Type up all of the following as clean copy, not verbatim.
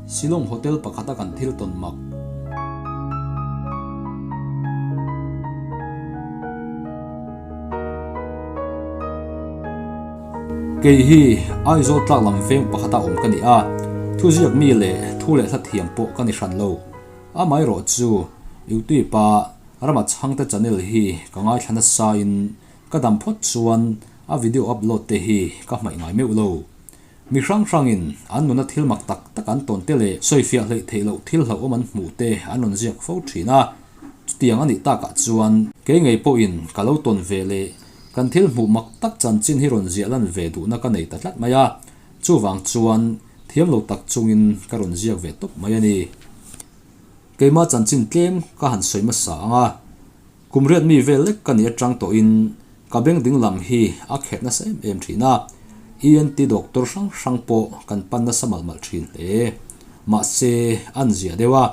Shillong Hotel pakhata kan thil tawn mak. Kei hi Aizawl tlak lam veng pakhata awm ka ni a, thuziak mi leh thu leh hla thiam pawh ka ni hran lo. Amaherawh chu YouTube a Rama Chhangte channel hi ka ngaithla nasa in ka dam phawt chuan a video upload te hi ka hmaih ngai meuh lo. Mi hrang hrangin an nuna thil mak tak tak an tawn te leh sawifiah hleih theih loh thil hlauhawm an hmuh te an rawn ziak fo thin a. Chutiang a nih takah chuan kei ngei pawhin ka lo tawn ve leh kan thil hmuh mak tak chanchin hi rawn ziah lan ve duhna ka nei ta tlat mai a. Chuvang chuan thiam lo tak chungin ka rawn ziak ve tawp mai a ni. Keimah chanchin tlem ka han sawi hmasa ang a. Kum riat mi vel lek ka nih atang tawhin ka beng ding lam hi a kherh nasa em em thin a, ENT doctor hrang hrang pawh kan pan nasa malh malh thin hle. Mahse, an ziah deuh a,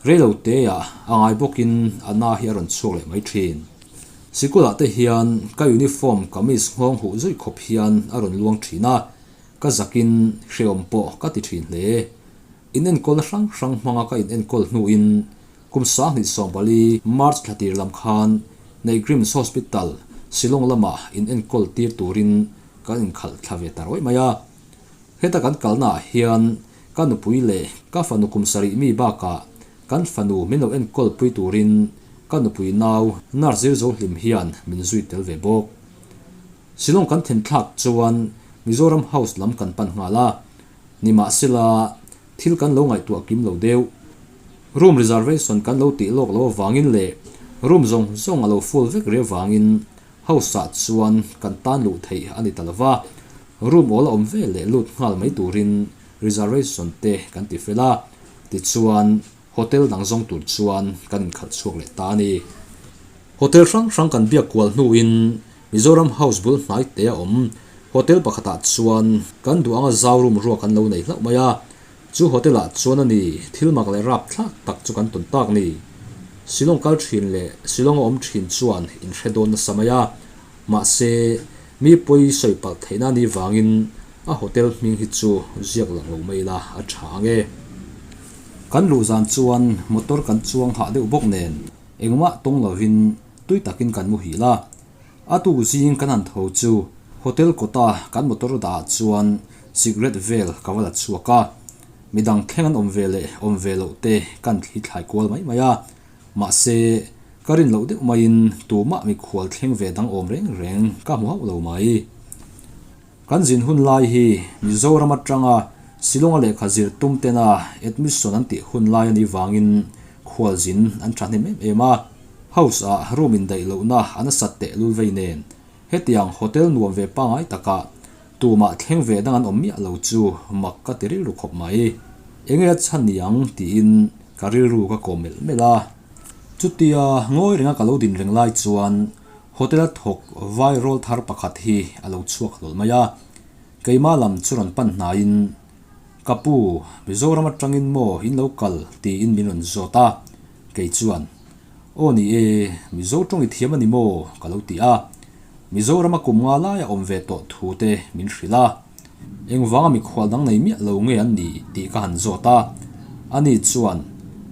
reilo teah a ngai bawkin a na hi a rawn chhuak leh mai thin. Sikulah te hian ka uniform kamis nghawng huh zui khawp hian a rawn luang thin a, ka zakin hrehawm pawh ka ti thin hle. Inenkawlna hrang hrang hmanga ka inenkawl hnuin Kum 2014 March thla tir lam khan Neihgrims Hospital, Shillong lamah in enkawl tir turin kan inkhalh thla ve ta rawih mai a. Heta kan kalnaah hian ka nupui leh ka fanu kum sarih mi bakah kan fanu min lo enkawl pui turin ka nupui nau nurse zir zo hlim hian min zui tel ve bawk. Shillong kan then thlak chuan Mizoram House lam kan pan nghal a, nimahsela Thil kan lo ngaihtuah kim lo deuh. Room reservation kan lo tih lawk lo avangin leh room zawng zawng a lo full vek rih avangin house ah chuan kan tan luh theih a ni ta lova, room awl a awm vel leh lut nghal mai turin reservation te kan ti fel a, tichuan hotel dang zawng tur chuan kan inkhalh chhuak leh ta a ni. Hotel hrang hrang kan biak kual hnuin Mizoram House bul hnai te a awm. Hotel pakhatah chuan kan duh anga zau room ruak an lo nei hlauh mai a. Chu hotel ah chuan a ni thil mak leh rap thlak tak chu kan tawn tak ni. Shillong kal thin leh Shillong a awm thin chuan in hre dawn nasa mai a. Mahse, mi pawi sawi palh theihna ni vangin a hotel hming hi chu ziak lang lo mai ila a tha ang e. Kan luh zan chuan motor kan chuang hah deuh bawk nen engmah tawng lovin Tui takin kan muhil a, a tuk zing kan han tho chu hotel kawta kan motor dah ah chuan cigarette vel ka va la chhuak a, midang thleng an awm ve leh awm ve loh te kan thli thlai kual mai mai a, mahse ka rin loh deuh maiin tumah mikhual thleng ve dang awm reng reng ka hmu hauh lo mai. Kan zin hun lai hi Mizoram atanga Shillong-a lehkha zir tum tena admission an tih hun lai a nih vangin khualzin an thahnem em em a. House-ah room indaih lohna a nasat tehlul vei nen hetiang hotel nuam ve pangngai takah tumah thleng ve dang an awm miah lo chu mak ka ti rilru khawp mai. Enge a chhan ni ang tiin ka rilru ka kawm melh melh a. Chutia ngawi renga ka lo din reng lai chuan Hotel a thawk vai rawl thar pakhat hi a lo chhuak hlawl mai a, keimah lam chu rawn pan hnaiin, Ka pu, Mizoram atangin maw in lo kal? tiin min rawn zawt a, kei chuan, Aw ni e, Mizo tawng i thiam a ni maw? ka lo ti a, Mizorama kum nga laia awm ve tawh thu te min hrilh a, engvanga mikhual dang nei miah lo nge an ni tih ka han zawt a, ani chuan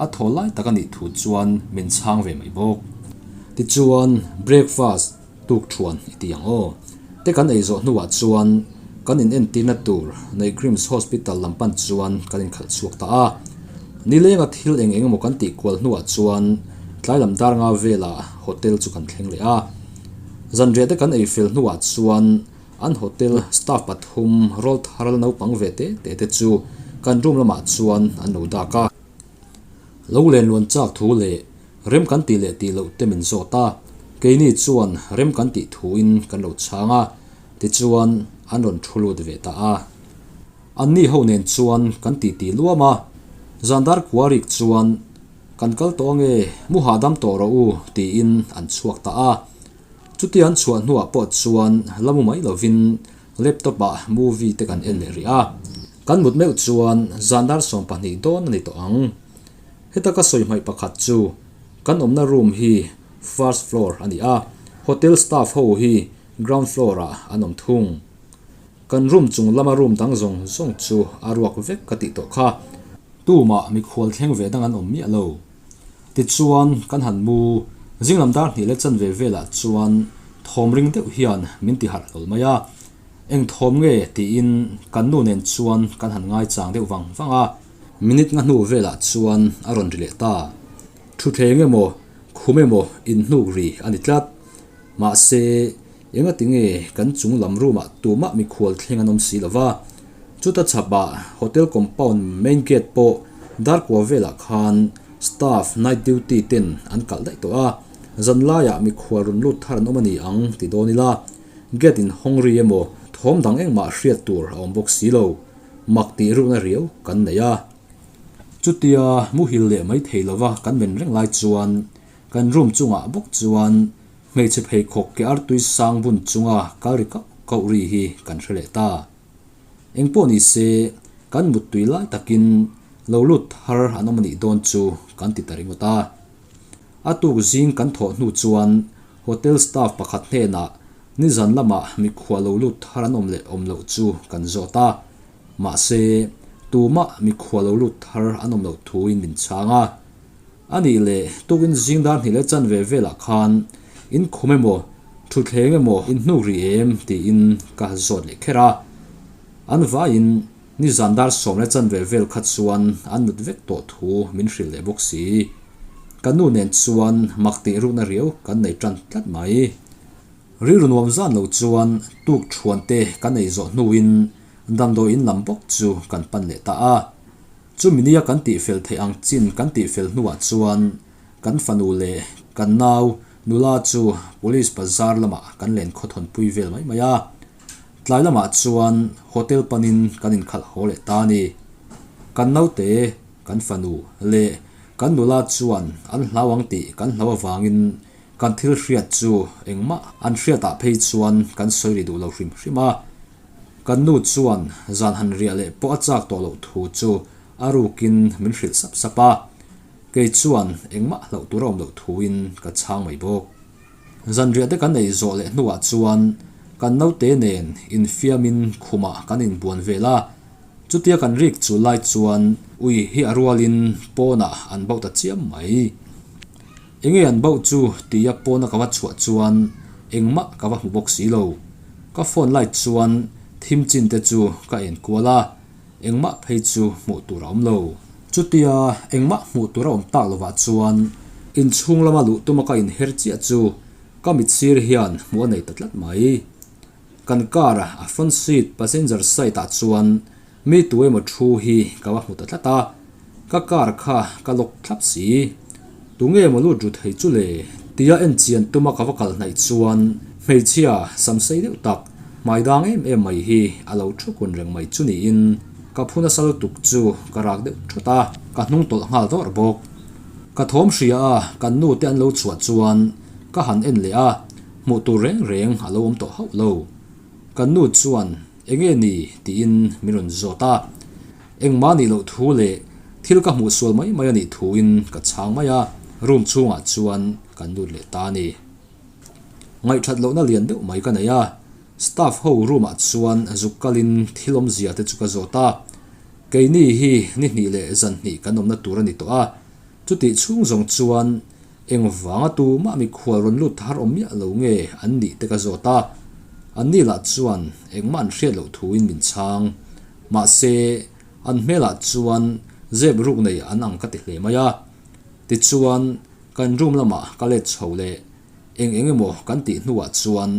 a thaw lai tak a nih thu chuan min chhang ve mai bawk. Tichuan breakfast tuk thuan i ti ang aw. Te kan ei zawh hnuah chuan kan in entirna tur Neihgrims Hospital lam pan chuan kan inkhalh chhuak ta a. Nilenga thil eng eng emaw kan tih kual hnuah chuan tlai lam dar nga velah hotel chu kan thleng leh a. Zanriah te kan ei fel hnuah chuan An hotel staff pathum rawl thar naupang ve te te te chu kan room lamah chuan an lo dak a. Lo len luan chak thu leh rem kan tih leh tih loh te min zawt a, keini chuan rem kan tih thuin kan lo chhang a, tichuan an rawn thu lut ve ta a. Anni ho nen chuan kan titi luam a, zandar kuarik chuan kan kal tawh ange, mu hahdam tawh rawh u tiin an chhuak ta a. Chuti an chhuah hnuah pawh chuan la mu mai lovin laptop ah movie te kan en leh rih a. Kan mut meuh chuan zan dar 20 dawn a ni tawh ang. Heta ka sawi hmaih pakhat chu kan awmna room hi first floor a ni a, hotel staff ho hi ground floor ah an awm thung. Kan room chung lama room dang zawng zawng chu a ruak vek ka tih tawh kha. Tumah mikhual thleng ve dang an awm miah lo. Tichuan, kan han mu zinglam dar hnih leh chanve velah chuan thawm ring deuh hian min ti harh hlawl mai a. Eng thawm nge tiin kan nu nen chuan kan han ngaichang deuh vang vang a. Minute nga hnu velah chuan a rawn ri leh ta. Thutthleng emaw, khum emaw inhnuk ri a ni tlat. Mahse, engati nge kan chung lam room ah tumah mikhual thleng an awm si lo va? Chuta chhapah hotel compound main gate pawh darkua velah khan staff night duty ten an kalh daih tawh a, zan laiah mikhual rawn lut thar an awm a ni ang ti dawn ila, gate in hawng ri emaw thawm dang engmah hriat tur a awm bawk si lo, mak tih rukna riau kan nei a. Chutia muhil leh mai thei lova kan men reng lai chuan Kan room chungah bawk chuan hmeichhe pheikhawk ke artui sang bun chunga kal ri kauh kauh ri hi kan hre leh ta. Engpawh ni se, kan muttui lai takin lo lut thar an awm a nih dawn chu kan ti ta ringawt a. A tuk zing kan thawh hnu chuan hotel staff pakhat hnenah nizan lamah mikhua lo lut thar an awm leh awm loh chu kan zawt a. Mahse, tumah mikhua lo lut thar an awm loh thuin min chhang a. A nih leh, tukin zing dar hnih leh chanve velah khan in khum emaw, thutthleng emaw in hnuk rih em tiin ka zawt leh kher a. An vaiin nizan dar sawm leh chanve vel kha chuan an mut vek tawh thu min hrilh leh bawk si. Ka nu nen chuan mak tih rukna riau kan nei tan tlat mai. Rilru nuam zan lo chuan tuk thuan te kan ei zawh hnuin damdawiin lam bawk chu kan pan leh ta a. Chumi nia kan tihfel theih ang chin kan tihfel hnuah chuan kan fanu leh kan nau nula chu Police bazar lamah kan len khawthawnpui vel mai mai a. Tlai lamah chuan hotel panin kan inkhalh haw leh ta a ni. Kan naute, kan fanu leh kan nula chuan an hlau ang tih kan hlau avangin kan thil hriat chu engmah an hriatah phei chuan kan sawi ri duh lo hrim hrim a. Kan nu chuan zan han riah leh pawh a chak tawh loh thu chu a rukin min hrilh sap sap a, kei chuan engmah hlauh tur a awm loh thuin ka chhang mai bawk. Zan riah te kan ei zawh leh hnuah chuan kan naute nen infiamin khumah kan inbuan vel a, chutia kan rik chu lai chuan ui hi a rualin pawnah an bauh ta chiam mai. Enge an bauh chu tia pawna ka va chhuah chuan engmah ka va hmu bawk si lo. Ka phone light chuan thim chin te chu ka en kual a, engmah phei chu hmuh tur a awm lo. Chutia engmah hmuh tur a awm tak lovah chuan inchhung lama luh tuma ka inher chiah chu ka mit sir hian hmuh a nei ta tlat mai. Kan car a front seat passenger side ah chuan mi tu emaw thu hi ka va hmu ta tlat a, ka car kha ka lock thlap si. Tunge maw lut ru thei chu le? Tia en chian tuma ka va kal hnaih chuan hmeichhia sam sei deuh tak, hmai dang em em mai hi a lo thu kun reng mai chu niin ka phu nasa lutuk chu ka rak deuh thut a, ka hnung tawlh nghal dawrh bawk. Ka thawm hria a, kan nu te an lo chhuah chuan ka han en leh a, Hmuh tur reng reng a lo awm tawh hauh lo. Kan nu chuan eng nge ni tiin min rawn zawt a. Engmah nih loh thu leh thil ka hmuh sual mai mai a nih thuin ka chhang mai a, room chhungah chuan kan lut leh ta a ni. Ngaihthat lohna lian deuh mai ka nei a, staff ho room ah chuan zuk kalin thil awmzia te chu ka zawt a. Keini hi ni hnih leh zan hnih kan awmna tur a ni tawh a, chutih chhung zawng chuan Engvanga tumah mikhual rawn lut thar awm miah lo nge an nih te ka zawt a, an ni lah chuan engmah an hriat loh thuin min chhang. Mahse, an hmelah chuan zep ruk nei an ang ka ti hle mai a. Tichuan, kan room lamah ka let chho leh eng eng emaw kan tih hnuah chuan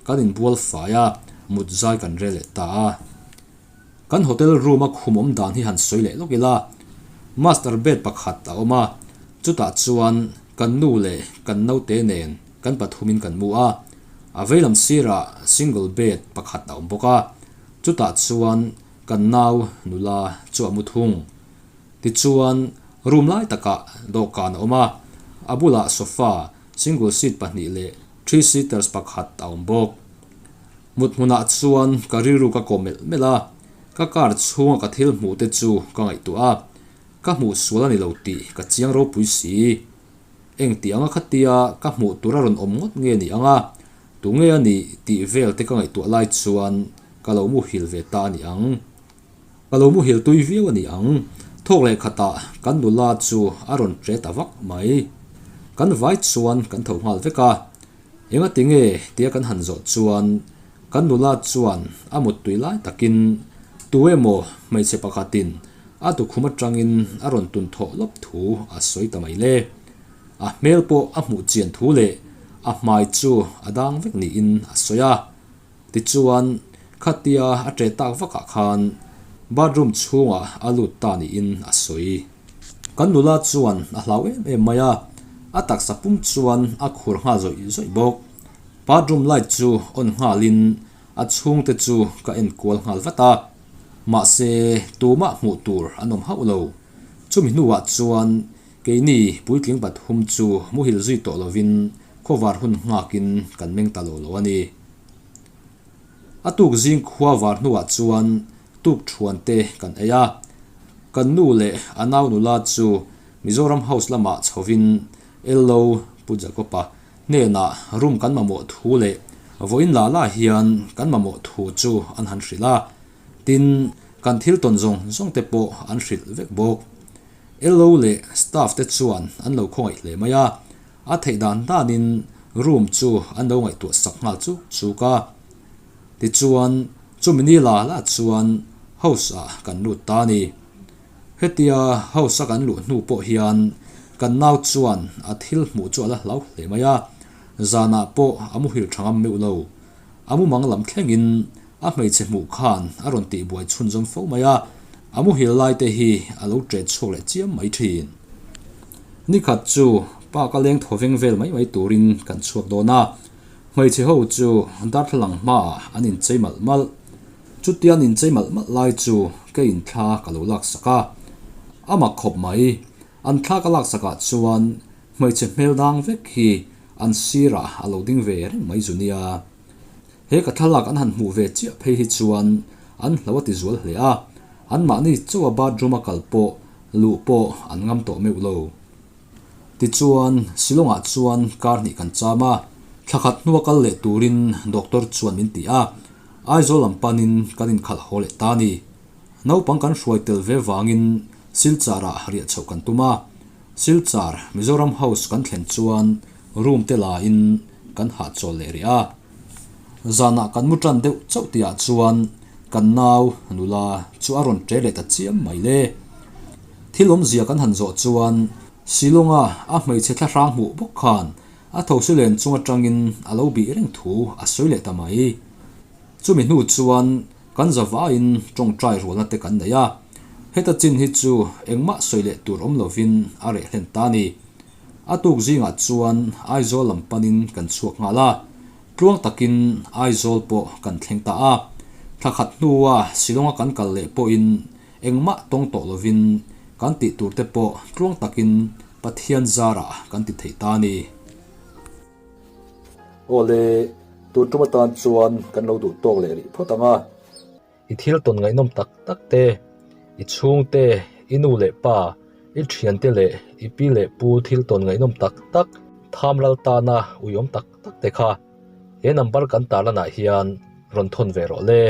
kan inbual fai a, mut zai kan rel leh ta a. Kan hotel room a khum awm dan hi han sawi leh lawk ila, master bed pakhat a awm a, chutah chuan kan nu leh kan naute nen kan pathumin kan mu a, a veilam sirah single bed pakhat a awm bawk a, chutah chuan kan nau nula chu a mu thung. Tichuan room lai takah dawhkan a awm a, a bulah sofa single seat pahnih leh three seaters pakhat a awm bawk. Mut hmunah chuan ka rilru ka kawm melh melh a, ka car chhunga ka thil hmuh te chu ka ngaihtuah a, ka hmuh sual a ni lo tih ka chiang ropui si. Engti anga khatia ka hmuh tur a rawn awm ngawt nge ni ang a, tunge a nih tih vel te ka ngaihtuah lai chuan ka lo muhil ve ta a ni ang. Ka lo muhil tui viau a ni ang. Thawk leh khatah kan nula chu a rawn ṭe ta vak mai. Kan vai chuan kan tho nghal vek a. Engati nge tia kan han zawh chuan kan nula chuan a muttui lai takin tu emaw hmeichhe pakhatin a tukhum atangin a rawn tun thawh lawp thu a sawi ta mai le. A hmel pawh a hmuh chian thu leh a hmai chu a dang vek niin a sawi a. Tichuan, khatia a ṭe tak vakah khan bathroom chhungah a lut ta niin a sawi. Kan nula chuan a hlau em em mai a, a taksa pum chuan a khur nghal zawih zawih bawk. Bathroom light chu on nghalin a chhungte chu ka en kual nghal vat a, mahse tumah hmuh tur an awm hauh lo. Chumi hnuah chuan keini puitling pathum chu muhil zui tawh lovin khawvar hun nghakin kan meng ta lo lo a ni. A tuk zing khua var hnuah chuan tuk thuan te kan ei a, kan nu leh a nau nula chu Mizoram House lamah chhovin Ello Pu Jacob-a hnenah room kan mamawh thu leh vawiin la la hian kan mamawh thu chu an han hrilh a, tin kan thil tawn zawng zawng te pawh an hrilh vek bawk. Ello leh staff te chuan an lo khawngaih hle mai a, A theih dan danin room chu an lo ngaihtuah sak nghal chuk chuk a. Tichuan, chumi ni la la chuan house ah kan lut ta a ni. Hetia house a kan luh hnu pawh hian kan nau chuan a thil hmuh chu a la hlau hle mai a, zanah pawh a muhil tha ngam meuh lo. A mumang lam thlengin a hmeichhe hmuh khan a rawn tihbuai chhunzawm fo mai a, a muhil lai te hi a lo ṭet chhuak leh chiam mai ṭhin. Nikhat chu park a leng thaw veng vel mai mai turin kan chhuak dawn a, hmeichhe ho chu darthlalang hmaah an inchei malh malh. Chutia an inchei malh malh lai chu keiin thla ka lo laksak a, a mak khawp mai. An thla ka laksakah chuan hmeichhe hmel dang vek hi an sirah a lo ding ve reng mai zu nia. He ka thlalak an han hmuh ve chiah phei hi chuan an hlo a ti zual hle a, anmahni chaw a bathroom a kal pawh luh pawh an ngam tawh meuh lo. Tichuan, Shillong-ah chuan kar hnih kan cham a, thla khat hnua kal leh turin doctor chuan min ti a, Aizawl lam panin kan inkhalh haw leh ta a ni. Naupang kan hruai tel ve vangin Silchar-ah riah chhoh kan tum a, Silchar, Mizoram House kan thlen chuan room te la in kan hahchawl leh rih a. Zanah kan mu tan deuh chauh tihah chuan kan nau nula chu a rawn ṭe leh ta chiam mai le. Thil awmzia kan han zawh chuan Shillong-a a hmeichhe thlahrang hmuh bawk khan a thosi len chung atangin a lo bih reng thu a sawi leh ta mai. Chumi hnu chuan kan zavaiin tawngtai rualna te kan nei a, heta chin hi chu engmah sawi leh tur awm lovin a reh hlen ta a ni. A tuk zingah chuan Aizawl lam panin kan chhuak nghal a, tluang takin Aizawl pawh kan thleng ta a. Thla khat hnua Shillong-a kan kal leh pawhin engmah tawng tawh lovin kan tih tur te pawh tluang takin Pathian zarah kan ti thei ta a ni. Awle, tun tum atan chuan kan lo duh tawk leh rih phawt ang a. I thil tawn ngaihnawm tak tak te, i chhungte, i nu leh pa, i thiante leh i pi leh pu thil tawn ngaihnawm tak tak, tham ral tana uiawm tak tak te kha he number kan tarlanah hian rawn thawn ve rawh le.